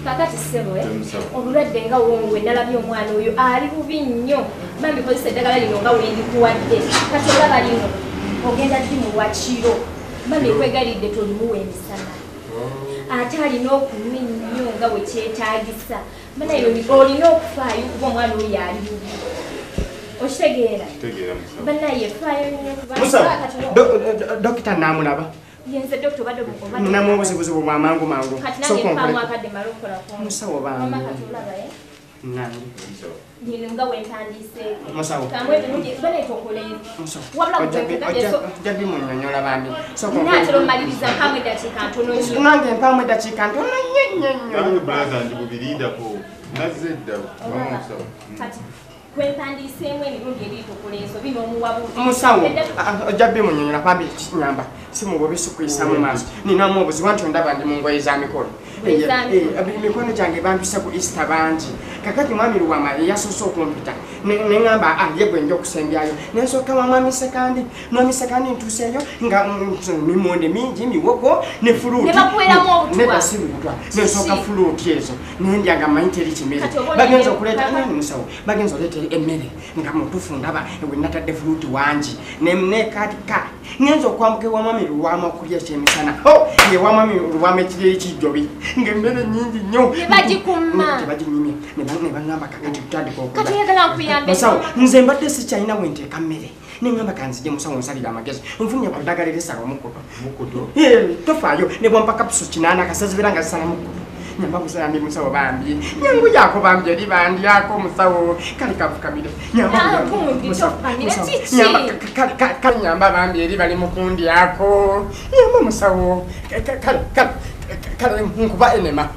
Kakati ssebo obulwadde nga wongwe nalabye omwana oyo ali bubi nnyo. Bambi kozesa eddagala lino nga wendikuwadde. Kati olaba lino ogenda ddimuwa kiro. Bambi kwegalidde tolimuwa emisana. Ate alina okunywa ennyo nga bwe kyetaagisa. Banaye olina okufaayo kuba omwana oyo ali bubi. Okitegeera? Banaye faayo nnyo kubanga dokita naamulaba. Yenze dokita obadde omukoba. Nnamu obuzibuzibu bwa mangu mangu. Kati nange mpaamu akadde male okukolako. Musawo bambi. Mama kati olaba Nange. Bino nga bwe ntandiseeko. Musawo. Kamwe ebirungi banaye tokole. Wabula ojja bimunnyonnyola bambi. Naatera omaliriza mpaamu eddakiika ntono nnyo. Nange mpaamu eddakiika ntono nnyo nnyo nnyo. Nange brother ndi bubirindako. Nazze dda. Musawo. Kati kwempandiiseemu emirundi ebiri tokola ensobi n'omuwa bubi. Musawo ojja bimunnyonnyola bambi kinyamba. Si mu bubi sikuyisaamu maaso. Ninamu obuzibu anti ondaba ndi mu ngoye za mikolo. Emikono gyange bampise ku Easter bangi. Kakati mwami Luwama yasoose okumpita ne ŋŋamba ye gwe nja okusembyayo. Ne nsooka wa mwami Ssekandi. Mwami Ssekandi ntuuseeyo nga mimonde mingi miwogo ne fuluuti. Ne bakuweeramu obutwa. Nedda si butwa. Ne nsooka fuluuti ezo ne ndya nga mmanyi teri kimere. Bagenza okuleeta musawo. Bagenza okuleeta emmere nga mutuufu ndaba we natadde fuluuti wangi. Ne nekatika. Ngenza okwambuka ewa mwami Luwama okulya ekyemisana. Ewa mwami Luwama ekiri ekijjobi. Ng'emmere nnyingi nnyo. Ne bagikumma. Tebaginyimye. Ne baŋŋamba kakati tutandika okulya. Kati oyagala nkuyambe. Musawo, nze mbadde sikyalina we nteeka mmere. Ne ŋŋamba kanzije musawo nsalire amagezi. Nfunye ku ddagala erisala omukkuto. Mukkuto? Tofaayo ne bwampa kapusu 8 kasazibira nga zisala mukkuto. Nyamba busayambi musawo bambi. Nyangu yako bambi eri bandyako musawo. Kale kafukamire. Nyamba kale nyamba bambi eri bali mu kundyako. Nyamba musawo. Kale kale nkuba enema.